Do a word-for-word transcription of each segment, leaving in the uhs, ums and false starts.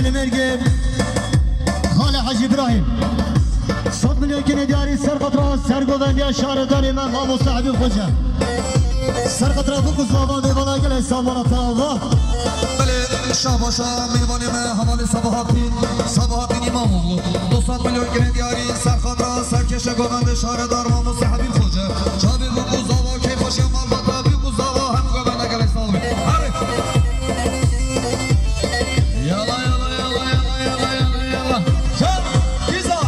Li Mêrgê, Xalê Hecî Îbrahîm. Sed milyon kinê diyarî ser xatira sergovendiya şaredarê me Mamoste Hebîb Xoce. Ser xatira bûk û zava mêvana gelek samana tava. Belê, şabaşa mêvanê me hevalê Sabahattin, Sabahattin Îmamoğlu. Du sed milyon kinê diyarî ser xatira serkêşe govendê şaredar Mamoste Hebîb Xoce. Çavê bûk û zava keyfxweşiya malbata bûk û zava hemû govenda gelek sal be. Herê. Yala, yala, yala. Çal, kîza.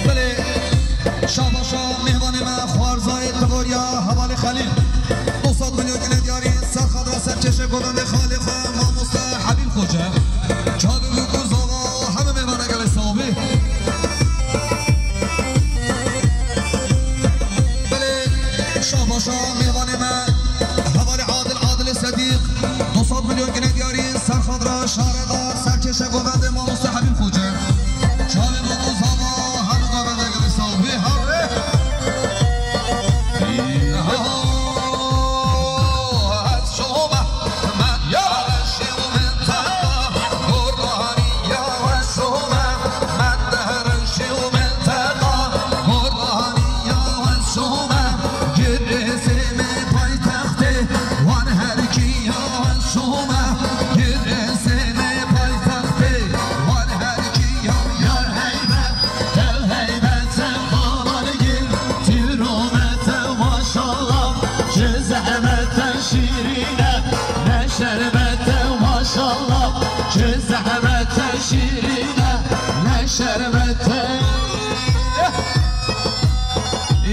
Belê, şabaşa mêvanê me xwarzayê tivoriya hevalê Xelîl. Du sed milyon kinê diyarî ser xatira serkêşe govendê xalê xwe mamoste Hebîb Xoce. Çavê bûk û zava hemû mêvana gelek sal be. Belê, şabaşa mêvanê me hevalê Adil, Adilê Sedîq, du sed milyon kinê diyarî ser xatira şaredar serkêşe govendê mamoste Hebîb Xoce. Çavê bûk û zava hemû govenda gelek sal be. Herê. Dev heybete xalan gil, tîromete maşallah, çi zehmete şîrîne, ne şerbete maşallah, çi zehmete şîrîne, ne şerbete.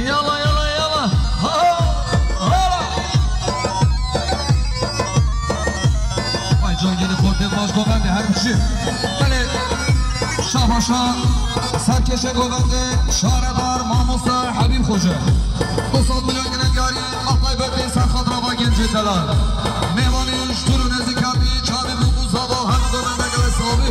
Yala, yala, yala. Ha, ha. Vay, can gelî xortê baş govendê her bir şey. Belê, şabaşa serkêşe govendê şaredar mamoste Hebîb Xoce. Du sed milyon kinê diyarî, a taybetê ser xatira va gencê delal. Mêvanê ji dûr û nêzîkatî, çavê bûk û zava hemû govenda gelek sal be.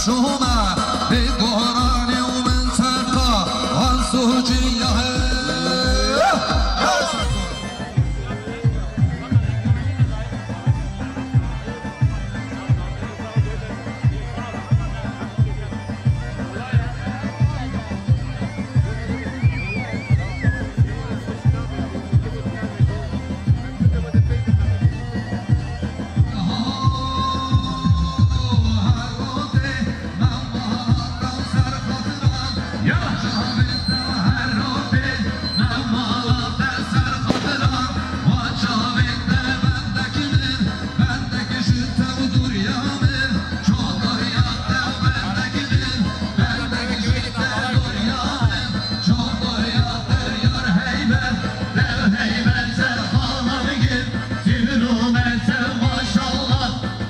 Şûme, bê goranê û minteqa, Ansûcî ya he.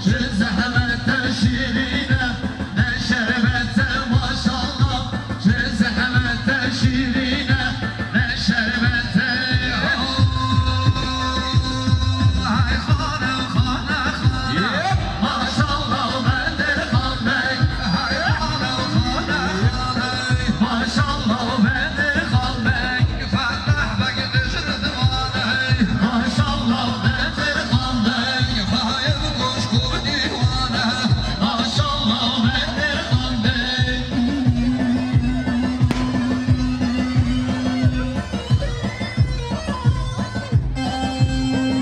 Çi zehmete şîrîne, ne şerbete maşallah, çi zehmete şîrîne, ne şerbete. Hey xane, xane, xane. Maşallah, Bedir Xan Bey. Hey xane, xane, xane. Maşallah, Bedir Xan Bey.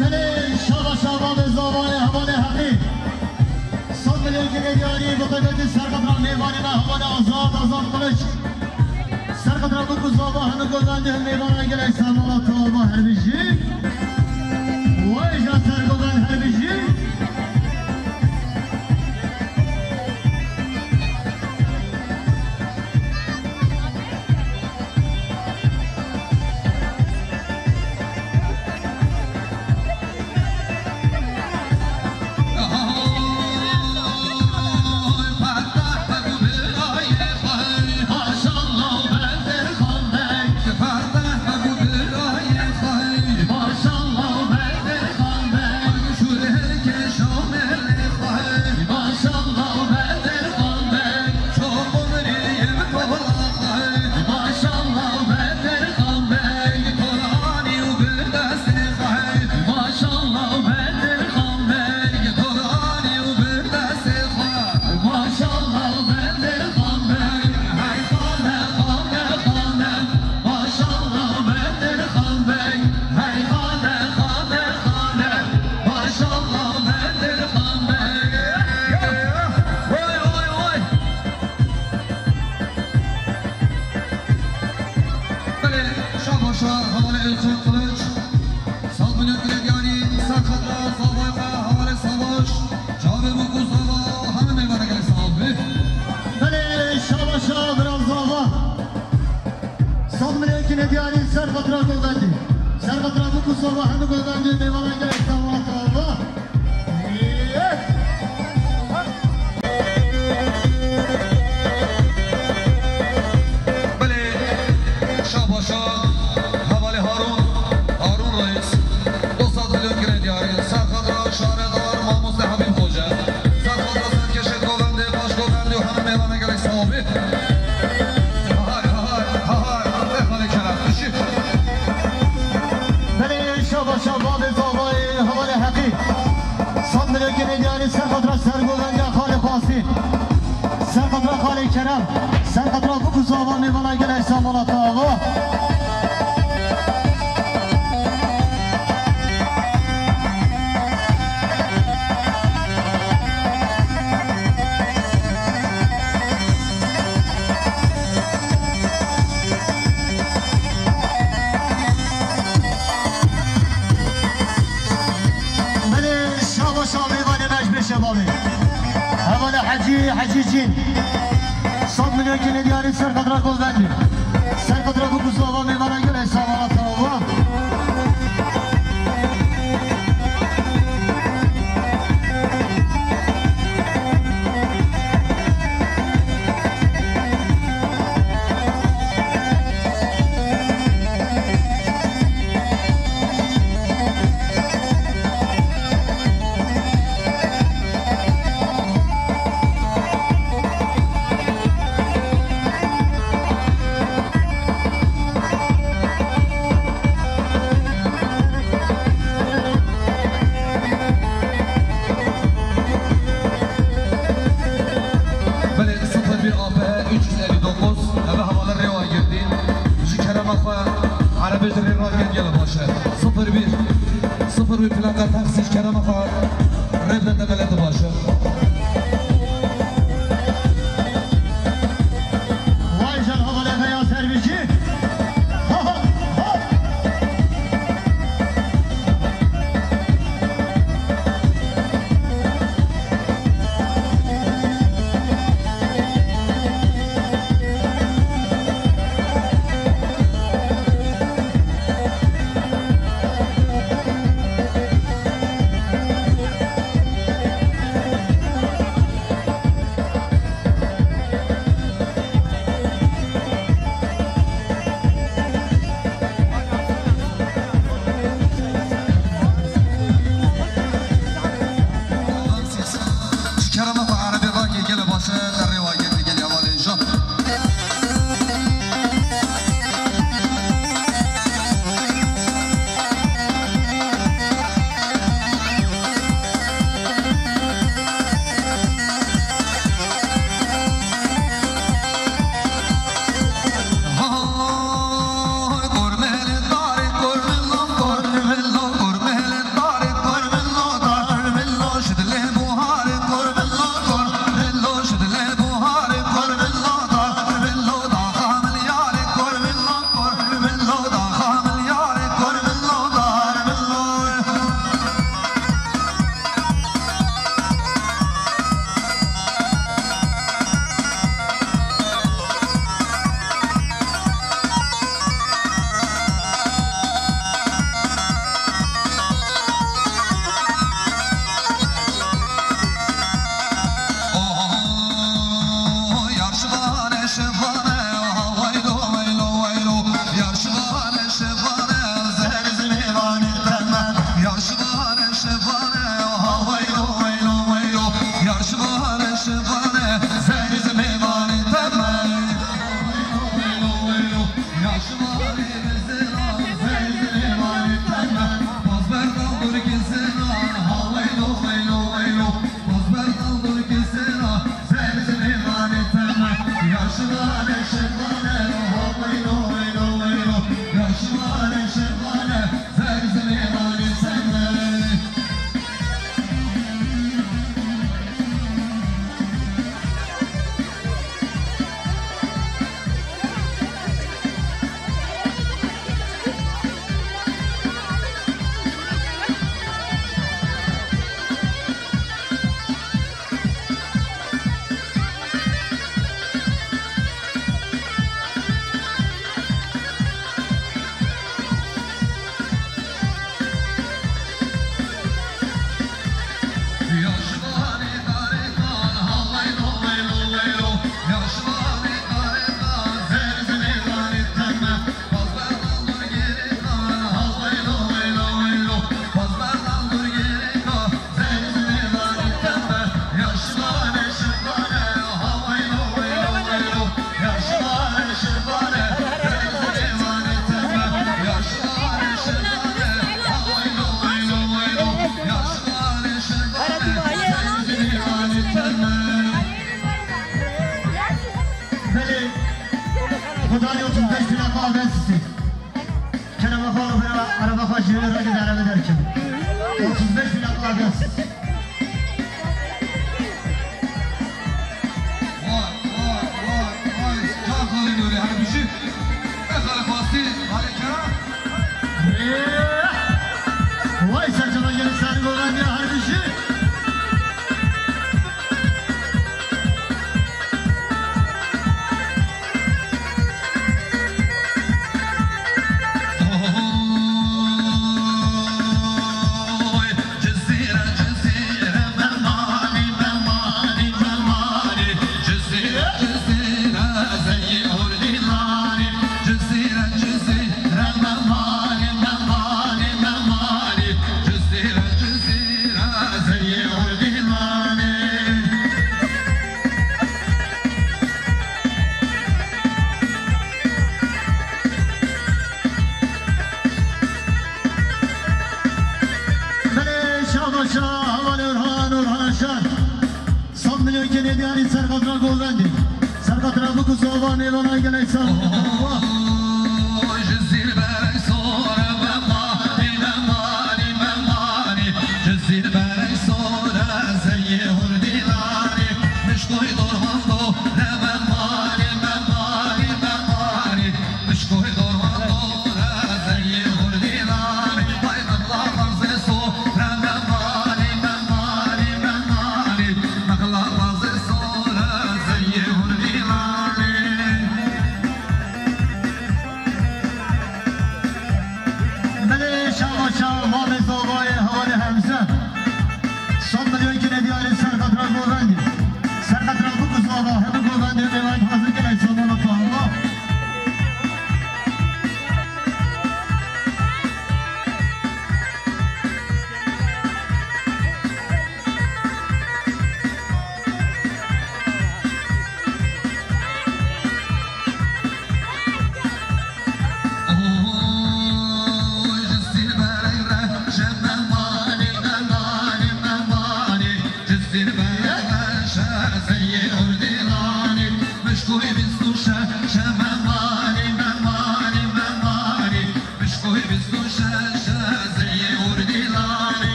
Belê, şaba şaba ve zavayê hevalê Heqî. Sed milyon kinê diyarî, bi taybetî ser xatira mêvanê me hevalê Azad, Azad Kılıç. Ser xatira bûk û zava hemû govendê mêvanan gelek sermala tava her bijî. Wey ja sergovend her bijî. Çend Kılıç, sed milyon gire diyarî, ser xetra zavayê me, hevalê Savaş, çavê min ku zava, hemî mêvanê gelek sal be. Belê, şabaşa bira zava. Sed milyon gire diyarî, ser xetra govendî. Ser xetra min ku zava, hemî govendî, mêvanê gelek sal be. Belê, şabaşa, hevalê Harûn, Harûn Reis, du sed milyon gire diyarî, ser xetra şaredar, mamoste Habîb Xoce, ser xetra serkêşê govendê, baş govendê û hemî mêvanê gelek sal be. Hay, hay, hay, hay, ê xalê Kerem, bişî. Belê, şabaşa, bavê zavayê, hevalê Heqî. Sed milyon gire diyarî, ser xetra sergovendiya xalê Xwasî. Ser xetra xalê Kerem. Ser xetra bûk û zava mêvana gelek sal mala te ava. Belê, şabaşa mêvanê me ji bê şebabê. Hevalê Hecî, Hecî Cîn. Sed milyon gire diyarî, ser xetra govendî. Ser xetra bûk û zava mêvana gelek sal mala te ava. Belê, sifir bir A P üç yüz elli dokuz, eve hevalê Rêwa girtî. Ji kerema xwe erebê ji rê ragirt gelek baş e. Sifir bir, sifir bir plaka taksî ji kerema xwe rê bide te, belê tu baş e. Vay can hevalê me ya servîsçî. Ji kerema xwe erebê rake gelek baş e, te rê wa girtî gelî hevalê jan. Beş plaka Adem Sisi. Kerem Afa, araba, araba xwe jî ragid, araba derçe. Otuz beş plaka Adem Sisi. Vay, vay, vay, vay. Can Xalê Nûrî, her bijî. Xalê Xasî, Xalê Kerem. Vay, serçe gelin, ser golandiya, her bijî. Belê, şabaşa, hevalê Orhan, Orhan Şar. Sed milyon kenê diyarî serqatra govendê. Serqatra bikusa va nêvanay gelek sal.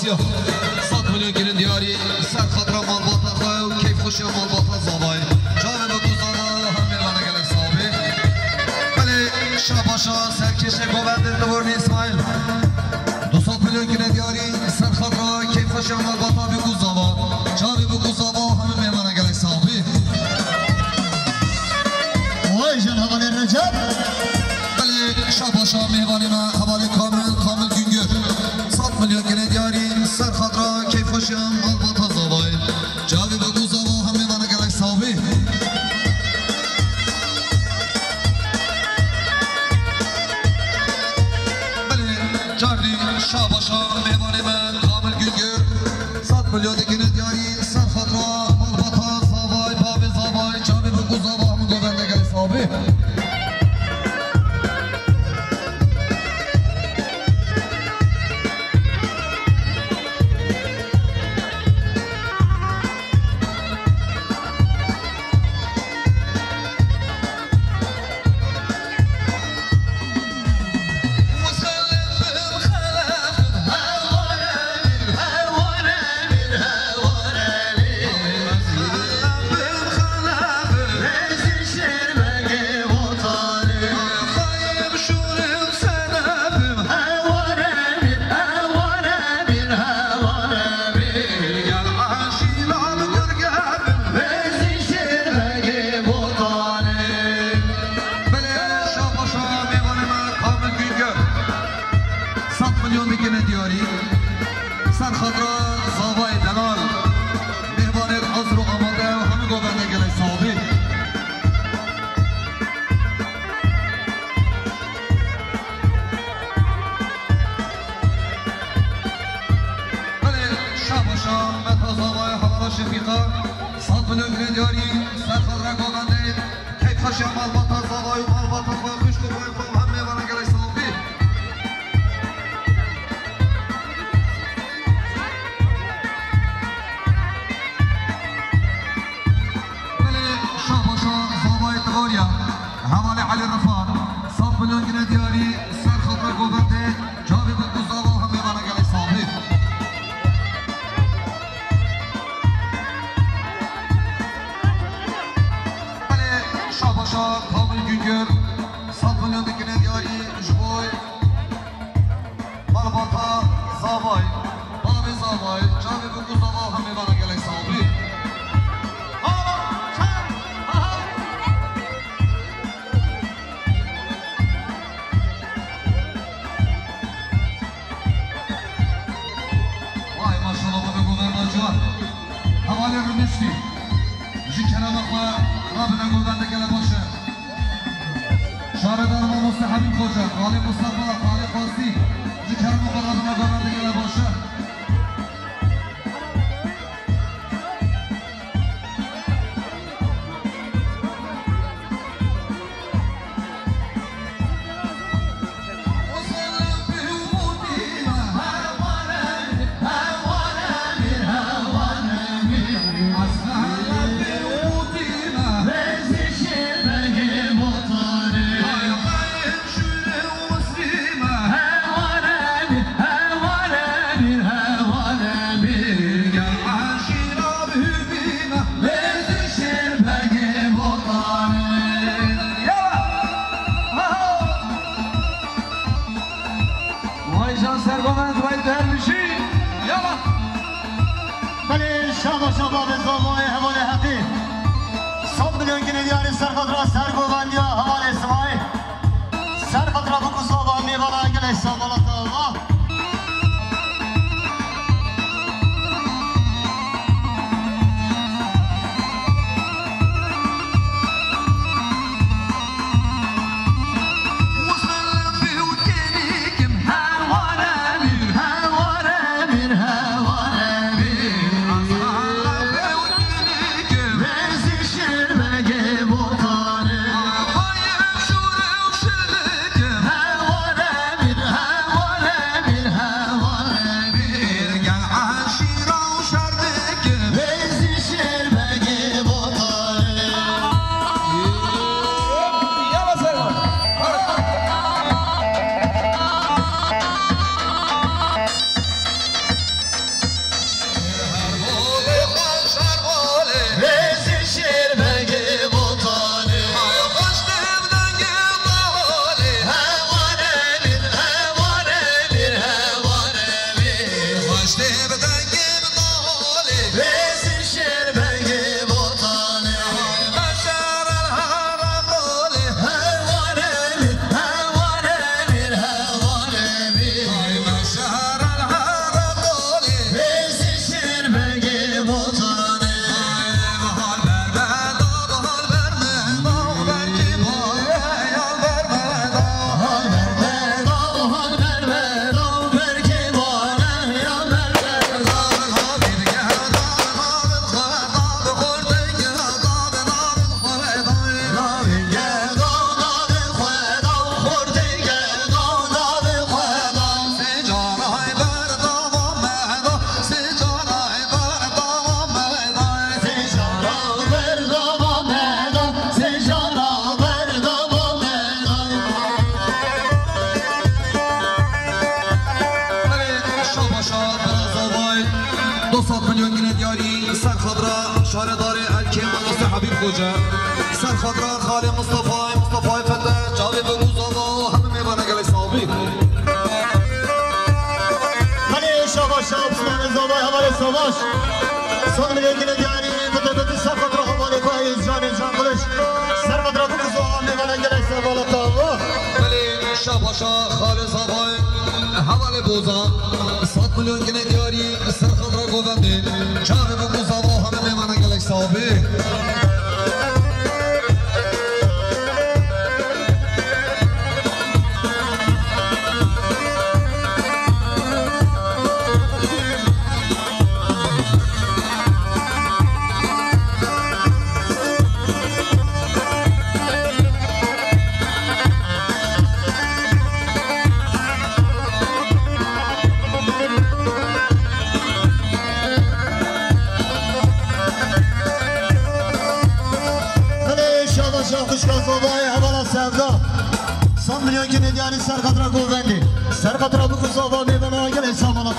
Sed milyon kirin diyarî, ser xatira malbata xwe û keyfxweşiya malbata zavayê. Çavê bi ku zava hem mêvana gelek sax bî. Belê, şabaşa serkêşê govendê Divornî Îsmaîl. Du sed milyon kirin diyarî, ser xatira keyfxweşiya malbata bi ku zava. Çavê bi ku zava hem mêvana gelek sax bî. Vay can hevalê Recep. Belê, şabaşa mêvanê me hevalê Kamil, Kamil Güngör. Sed milyon kirin diyarî, ser xatira keyfxweşiya malbata zavayê. Çavê bi ku zava hem mêvana gelek sax bî. Belê, cardî şabaşa mêvanê me Kamil Güngör. Sed milyon dikine diyarî, ser xatira malbata zavay, bavê zavay, çavê bi ku zava hemû govende gelek sax bî. Belê, şabaşa mêvanê me Kamil Güngör. Sed milyon dikine diyarî. Ser xatira zavayê delal. Mêvanê hazir û amade û hemû govende gelek sax bî. Belê, şabaşa me ta zavayê hevala Şefîqa. Sed milyon kirin diyarî, ser xatira govendê. Keyfxweşiya malbata zavayê û malbata xwe, xwişk û birayê xwe, hem mêvana gelek sax bî. Belê, şabaşa zavayê Tigoriya. Hevalê Elî Rifa. Sed milyon kirin diyarî, ser xatira govendê. Çavê bi ku zava hem mêvana gelek sax bî. Belê, şabaşa Kamil Güngör, sed milyon dikine diyarî ji bo malbata zavay, bavê zavay, çavê bi ku zava hem mêvana gelek sax bî. Vay maşallah, bavê govenda ciwan. Hevalê Rûniştî. Ji kerema xwe rabine govende gelek baş e. Şaredar mamoste Hebîb Xoca, Xalê Mustafa, Xalê Qasî. Ji kerema xwe rabine govende gelek baş e. Vay can sergovend, vay dervişî. Yala. Belê şaba şaba be zavayê hevalê Heqî. Sed milyon kinê diyarî serxatra sergovendiya hevalê Simay. Ser xatira biku zava mêvana gelek sax bala te ava. Sed milyon gine diyarî ser xatira şaredarê Elkê Mamoste Habîb Xoce. Ser xatira xalê Mustafayê, Mustafayê Fete, çavê bi Muzava û hemî mêvana gelek sawbî. Belê şabaş, şabaş, Osmanê Zavay, hevalê Savaş. Sed milyon gine diyarî, Fete Fete ser xatira hevalê xwe Êzcanê Can Kılıç. Ser xatira bi Muzava mêvana gelek sawbî. Belê şabaşa xalê Zavay. Hevalê Bozan, sed milyon gine diyarî, ser xatira govendê, çavê bi Muzava hemî mêvana gelek sawbî. Belê şabaş, şabaş xwişka Zavayê hevala Sevda. Sed milyon gine diyarî ser xatira govendê. Ser xatira bi Muzava mêvana gelek sawbî.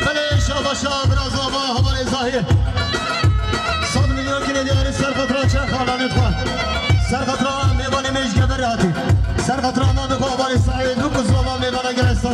Belê şabaşa bira Zava, hevalê Zahîr. Sed milyon gine diyarî ser xatira çend xalanê xwe. Ser xatira mêvanê me ji Geverê hatî. Ser xatira navê xwe hevalê Saîd û ku Zava mêvana gelek sawbî.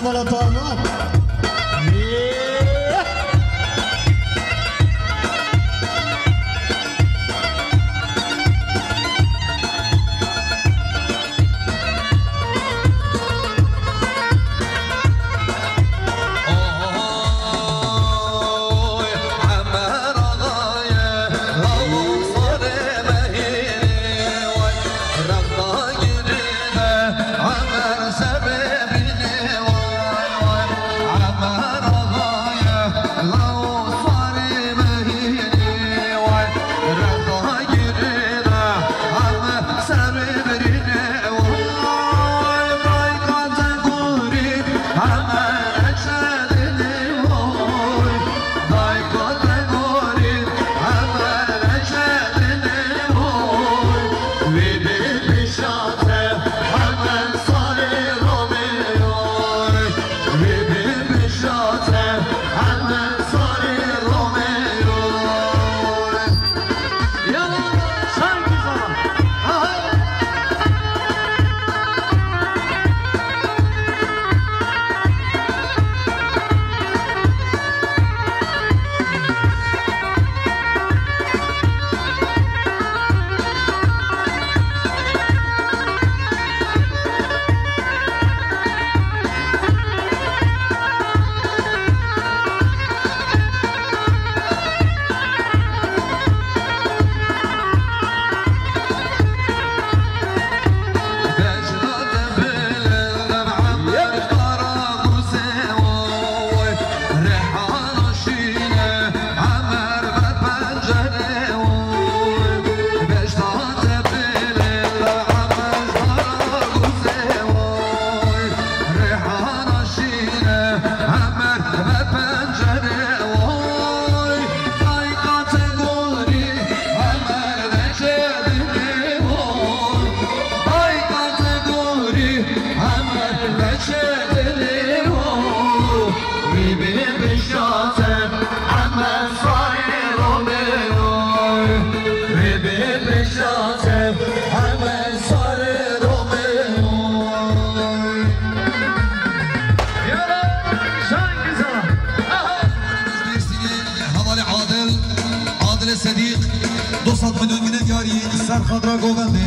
Govendê,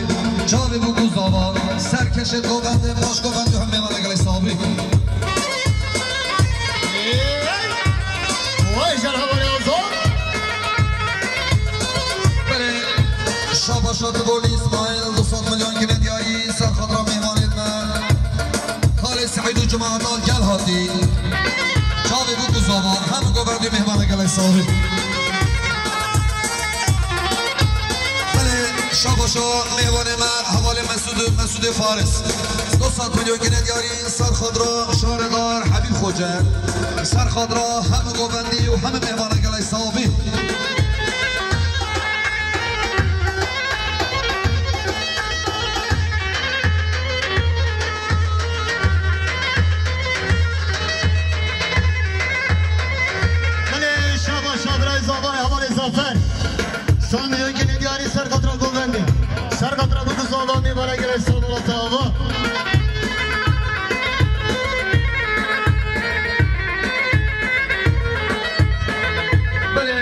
çavê bûk û zava, serkeşê govendê, baş govendê hem mêvana gelek sabî. Vay jan hevalê Azad. Belê, şabaşa Tigolî Îsmaîl, du sed milyon gine diyarî, ser xatra mêvanê me. Kalê Seîd û cemaeta gel hatî. Çavê bûk û zava, hem govendê mêvana gelek sabî. Belê, şabaşa mêvanê me, hevalê Mesûd, Mesûdê Faris. Du sed milyon gine diyarî, ser xatra şaredar Hebîb Xoce. Ser xatra hem govendî û hem mêvana gelek sabî. Belê, şaba şabiray zavay hevalê Zafer. Şan milyon gine diyarî ser xatra govendê. Ser xatra bûk û zava mêvana gelek sabî ava. Belê,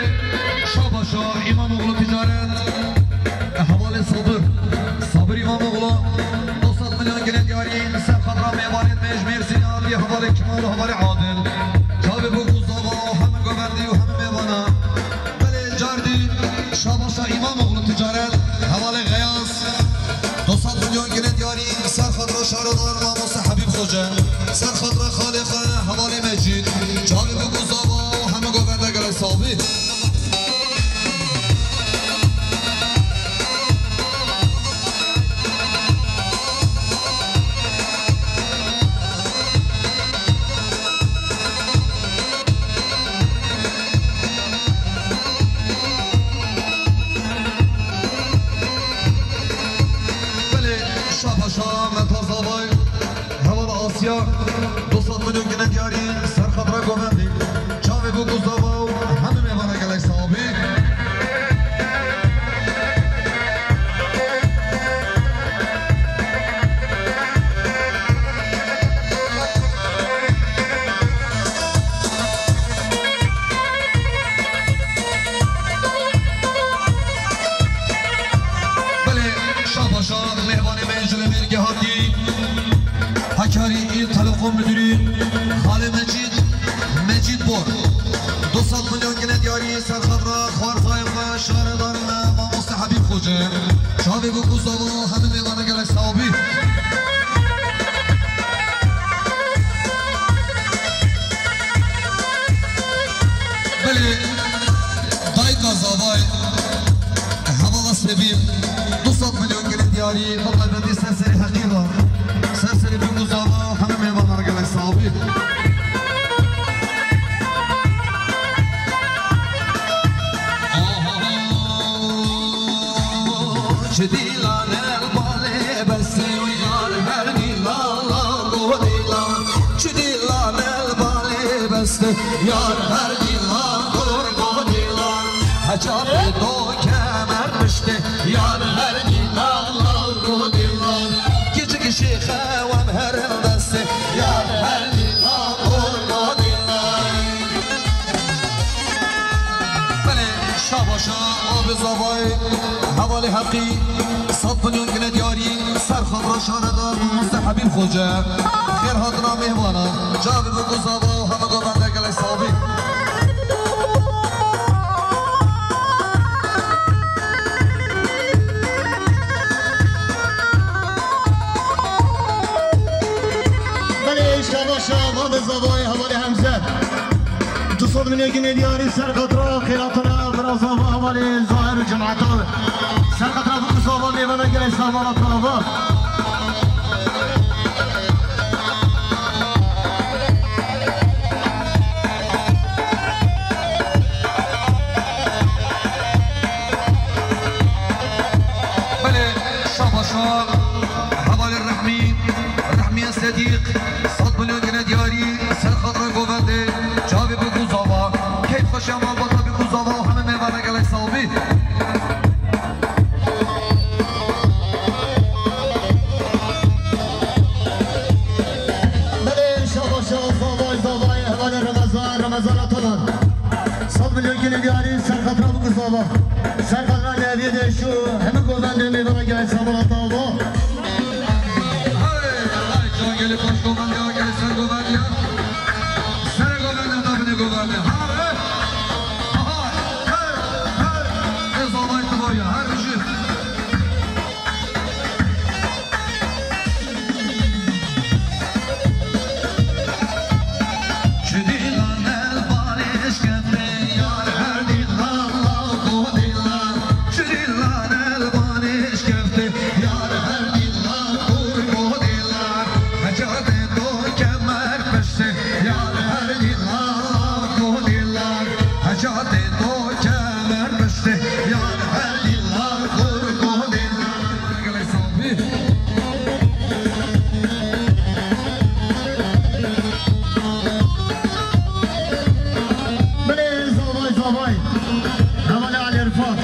şabaşa, Îmamoğlu Ticaret, hevalê Sabir. Sabir Îmamoğlu, du sed milyon gine diyarî, ser xatra mêvanên me ji Mêrsînê hatî, hevalê Kemal û hevalê Adil. Çavê bûk û zava, hem govendî û hem mêvana. Belê, cardî, şabaşa Îmamoğlu Ticaret, hevalê Xeyaz. Du sed milyon gine diyarî, ser xatra şaredar mamoste Hebîb Xoce, ser xatra xalê xwe hevalê Mecîd, çavê bûk û zava û hemû govenda gelek sabî. Belê, şabaşa Meta Zavay, heval Asya, du sed milyon gine diyarî, ser xatra govendî, çavê bûk û zava û hemû mêvana gelek sabî. Belê, şabaşa mêvanê me ji Lemêrgê hatî. Hakarî Îl Telekom Müdürü Xalê Mecîd, Mecîd Bor. Du sed milyon gine diyarî ser xatra xwarzayê xwe şaredar me mamoste Hebîb Xoce. Çavê bûk û zava hemû mêvana gelek sabî. Belê, dayka zavay, hevala Sevîm, du sed milyon gine diyarî, xwe taybetî ser serê heqî da. Ser serê bûk û zava, hemû mêvanan gelek sabî. Aha. Çi dîlan el balê beste, yar her dîlan, go dîlan. Çi dîlan el balê beste, yar her dîlan, go dîlan. Heca bê do kemer piştê, yar her dîlan, go dîlan. Kiçik şêxe wan herin destê, yar her dîlan, go dîlan. Belê, şabaşa, abi zavay, hevalê heqî, sed milyon gine diyarî, ser xatra şaredar, mamoste Hebîb Xoce. Xêr hatina mêvana, çavê bûk û zava û hemû govenda gelek sabî. Belê, şabaşa, abi zavay, hevalê Hemze. Du sed milyon gine diyarî ser xatra xêratana bira zava hevalê Zahir û cemaeta. Ser xatra bûk û zava mêvana gelek sabî ava. Belê, şabaşa, hevalê Rehmî, Rehmiye Sedîq, sed milyon gine diyarî, ser xatra govendê, çavê bûk û zava, keyf xweşiya malbata bûk û zava û hemû mêvana gelek sabî. Belê, şabaşa, zavay, zavay, hevalê Remezan, Remezan Atalan. Sed milyon gine diyarî, ser xatra bûk û zava. Ser xatra neviyê de şu, hemû govend Mêvana gelê Samona Tava. Hey, ay, can gelê baş govende, ay, gelê ser govende ya. Ser govende, da binê govende. Ha, hey. Aha, hey, hey. Ez alay tıva ya, her bir şey. Belê zavay zavay. Hevalê Elî Rifat.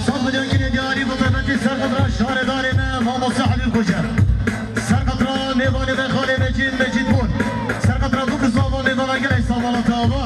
Sed milyon kinê diyarî bi taybetî serqedra şaredarê me Mamoste Elî Koçer. Serqedra mêvanê me xalê Mecîd, Mecîd Bol. Serqedra bûk û zava mêvana gelek Samona Tava.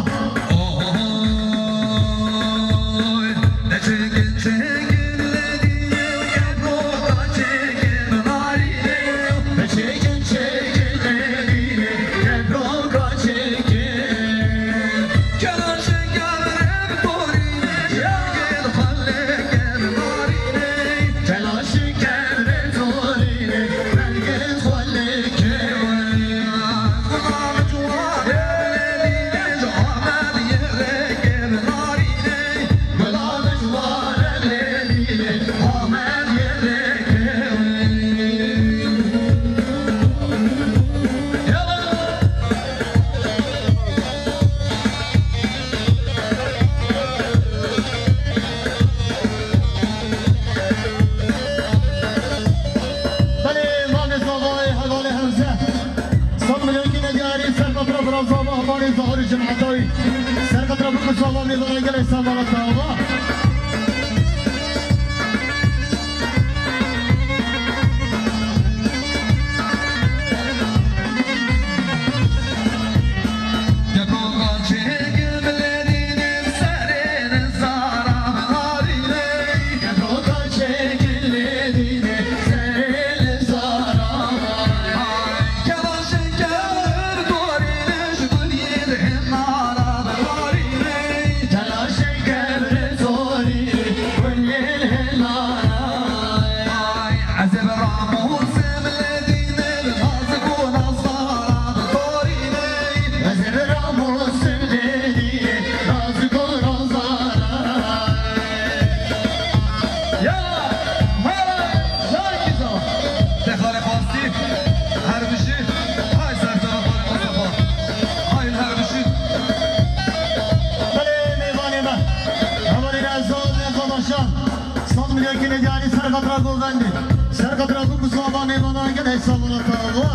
Belê, malê zavayê hevalê Hemze. Sed milyon kine diyarî, serqetra bira zava hevalê Zahirê Cemetawi. Serqetra bûk û zava mêvana gelek Samona Tava. Belê mêvanê me. Hevalê Rezo, Rezo Başar. Sed milyon kine diyarî serqetra govendê. Serqetra bûk û zava mêvana gelek Samona Tava.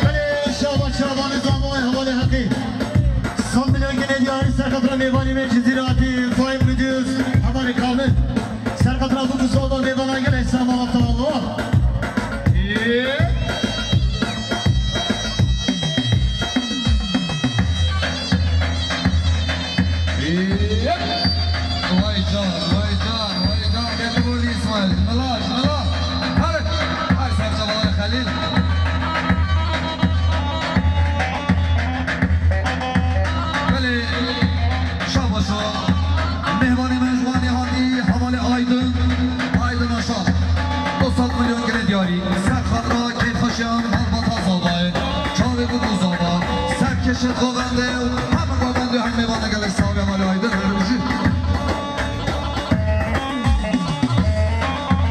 Belê, şaba, şabanê zava, hevalê Heqî. Sed milyon kine diyarî serqetra mêvanê me Cizîratî, Faîm Qudus, hevalê Kamil. Serqetra bûk û zava mêvana gelek Samona Tava. Vay can, vay can, vay can. Gel bu İsmail. Mila, mila. Hadi. Ay serçe balayı Halil. Belê, şabaşo. Mêvanê me ji Wanê hatî, hevalê Aydin, Aydin Aşar. Du sed milyon kine diyarî. Ser xatra kêfxweşiyan malbata zavayê. Çavê bûk û zava. Ser kêşê govendê û hem govendê hem mêvanê gelek sağ ol hevalê Aydin. Her bijî.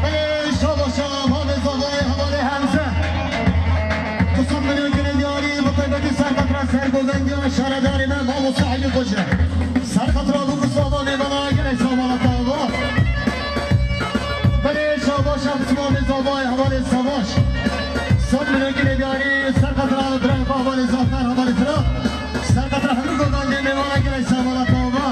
Belê, şabaşa, hevalê zavayê, hevalê Hemze. Du sed milyon kine diyarî, bi taybetî serqetra sergovendiya şaredarê me, Mamoste Elî Koçer. Serqetra bûk û zava mêvana gelek Samona Tava. Belê, şabaşa, bi zimanê zavayê, hevalê Savaş. Sed milyon kine diyarî, serqetra birayê xwe, hevalê Zafer, hevalê Fira. Serqetra hemû govendê mêvana gelek Samona Tava.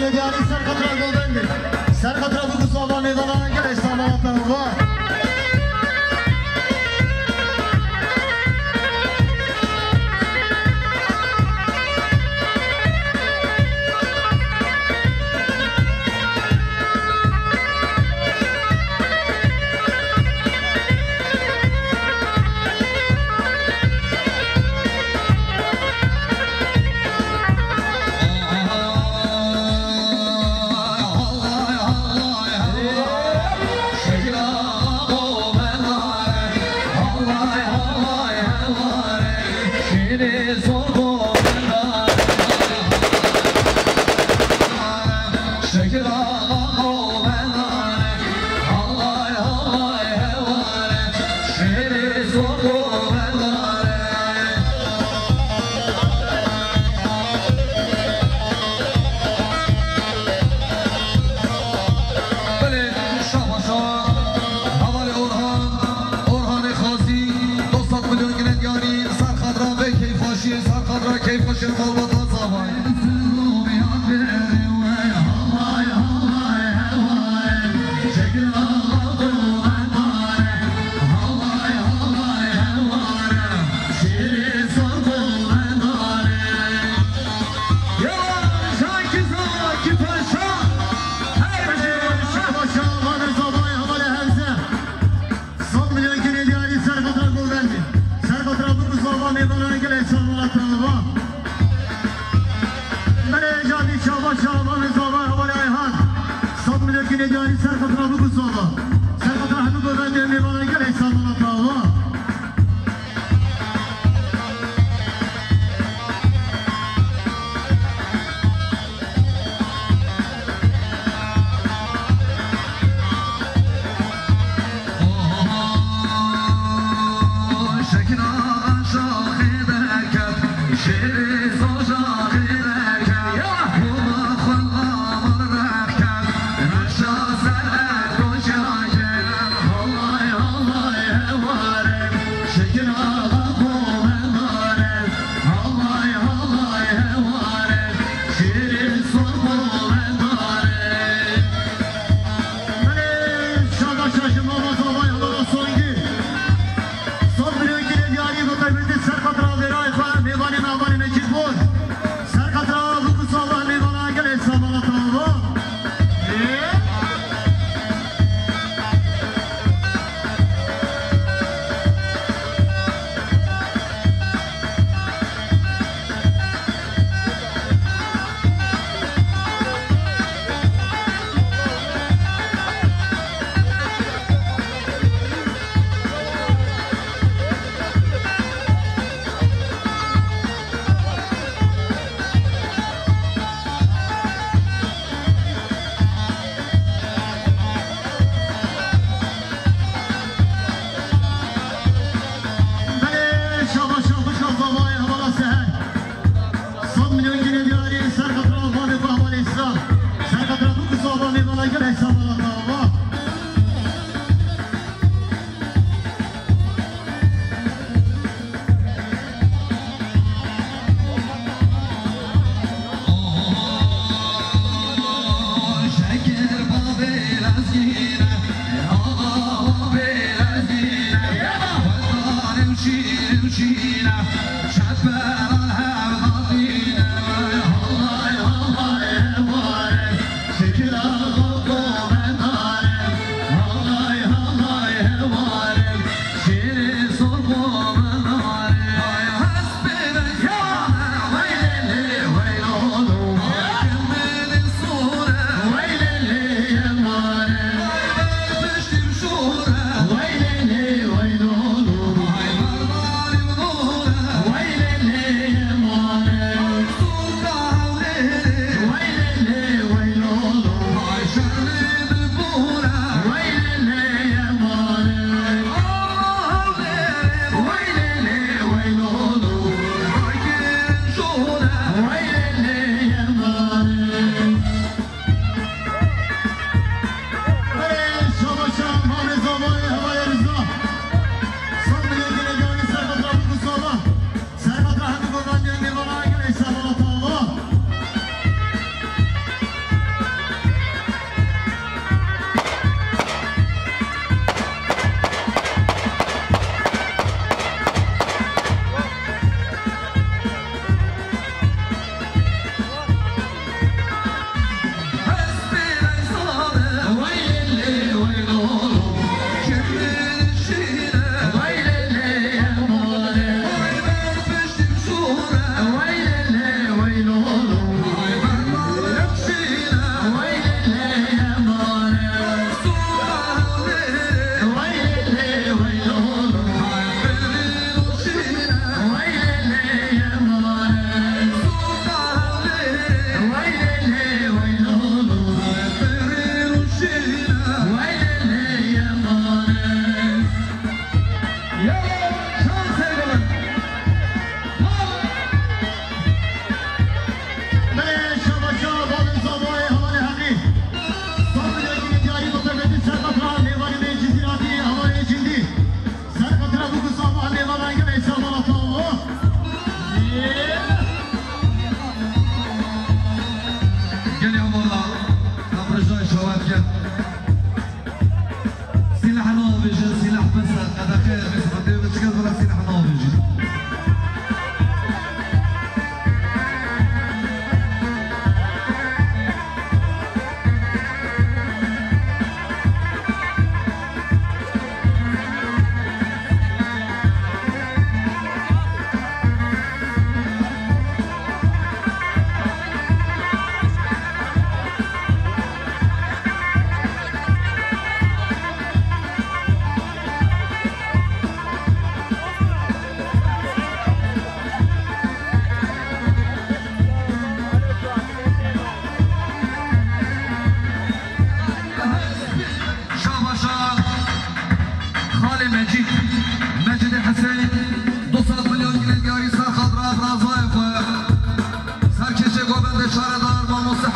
Diyarî ser qatra Goldendî. Ser qatra biku sava mêvana gelek sava teva. Belê, şabaşa, hevalê Orhan, Orhanê Xazî, du sed milyon gine diyarî, ser xatra vê keyfxweşiyê, ser xatra keyfxweşiyê malbata zavayê. Sed milyon gine diyarî ser xatra Goldendî. Ser xatra biku sava mêvana gelek sava teva. Belê, Cadî Çava, Çava, Zava, Hevalê Ayhan. Sed milyon gine diyarî ser xatra biku sava. Ser xatra hemû Goldendî mêvana gelek sava teva. Belê, şada şaşim, mama zavay, hala songî. Sed milyon gine diyarî bi qerbetê ser xatra verayê xwe, mêvanê me, hevalê Mecîd Bor. Ser xatra biku sava mêvana gelê sava tava. Ê?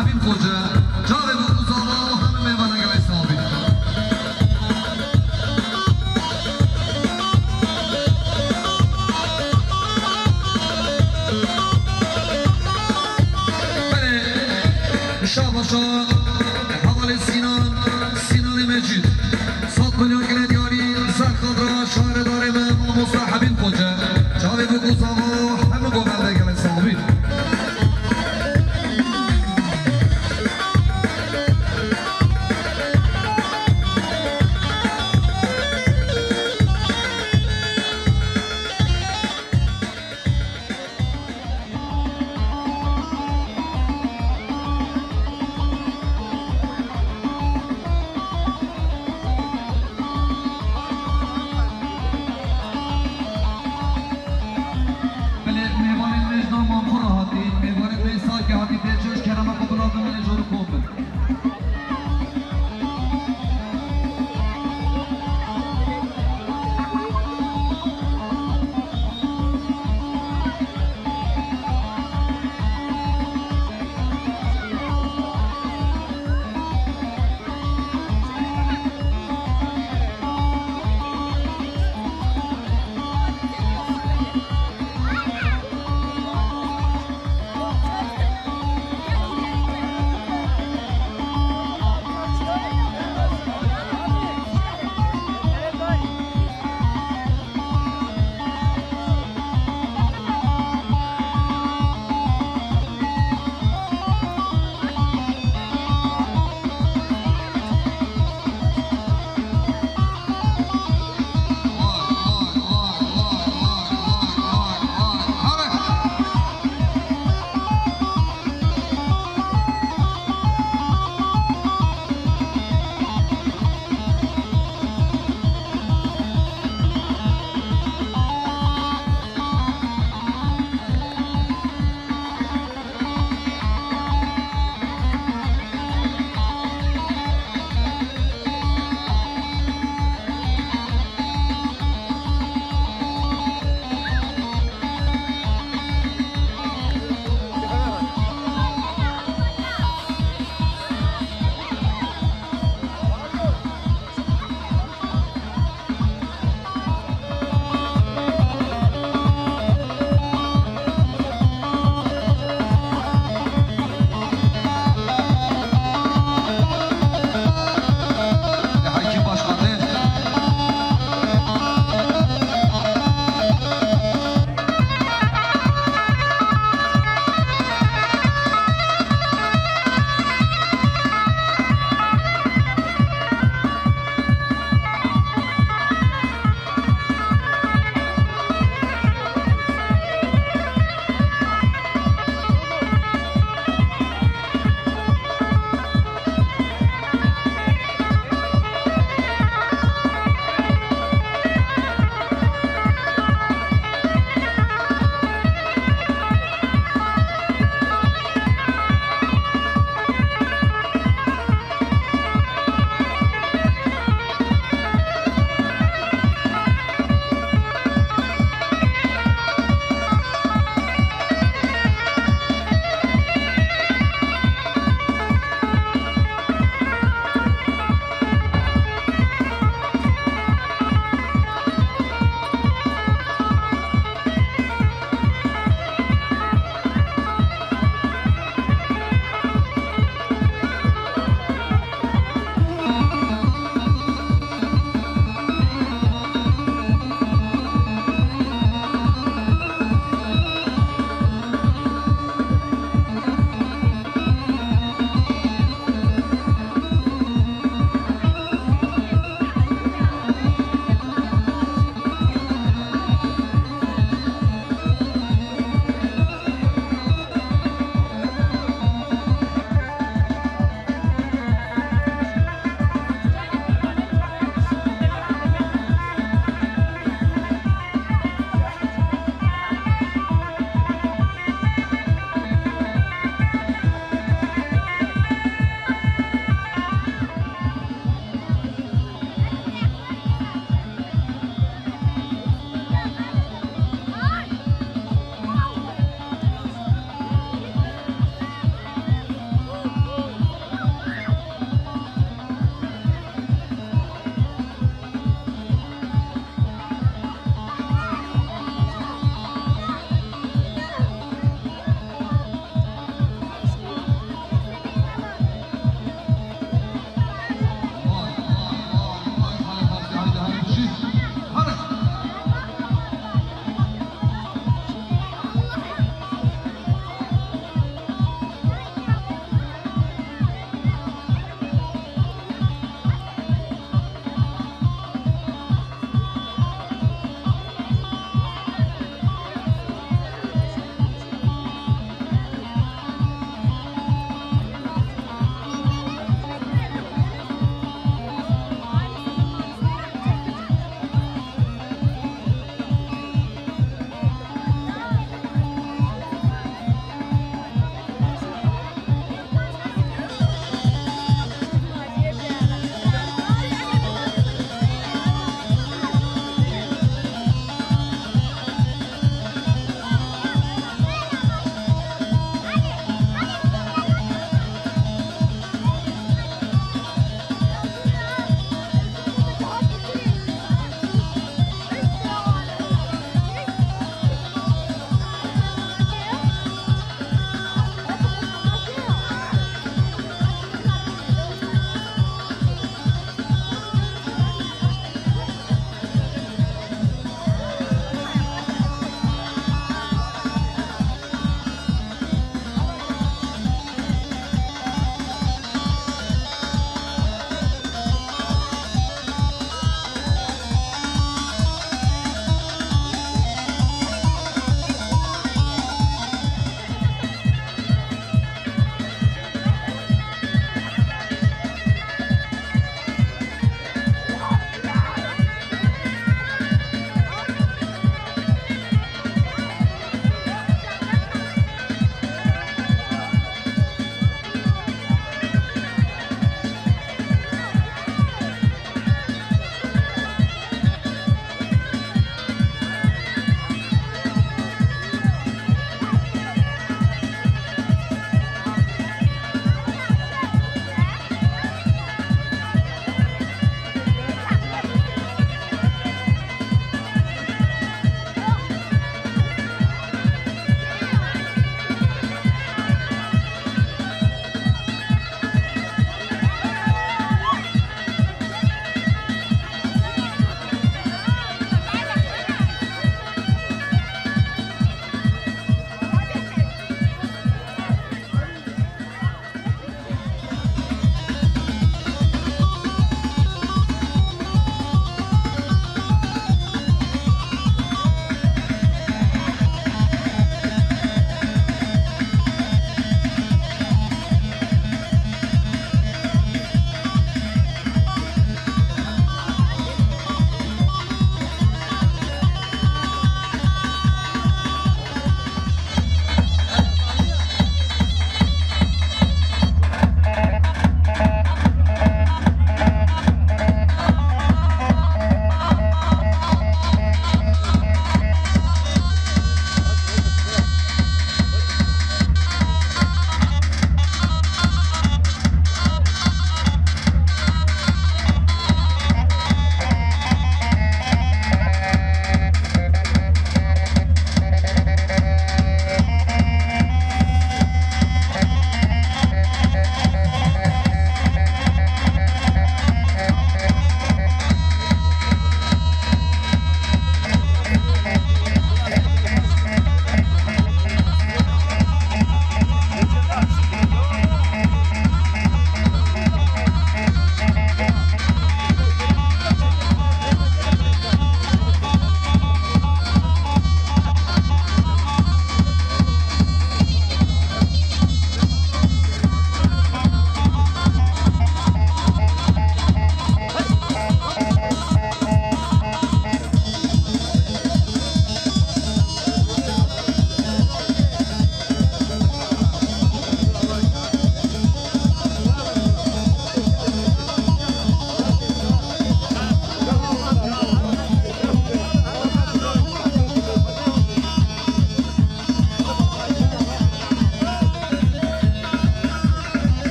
Hebîb Xoce, çavê bi ku zava û hemû mêvana gelek sax bîn. Belê, şabaşa hevalê Sînan, Sînanê Mecîd. Sed milyon gine diyarî ser xatira şaredarê me mamosta Hebîb Xoce. Çavê bi ku zava hemû govende gelek sax bîn.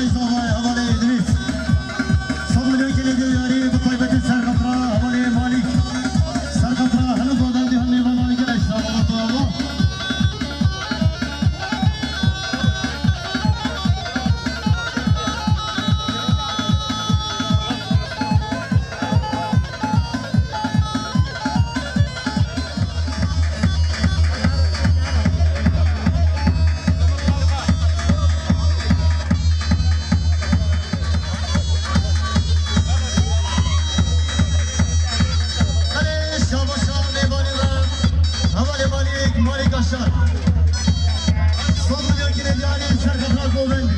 Hevalê Îdrîs. Sed milyon kêlê diyarî bi taybetî serxetra hevalê Malîk. Serxetra hemû godan dî hemî ve Malîk e, şavala tu ava. Belê, şabaşa mêvanê me, hevalê Malîk, Malîk Aşar. Sed milyon kêlê diyarî serxetra govend.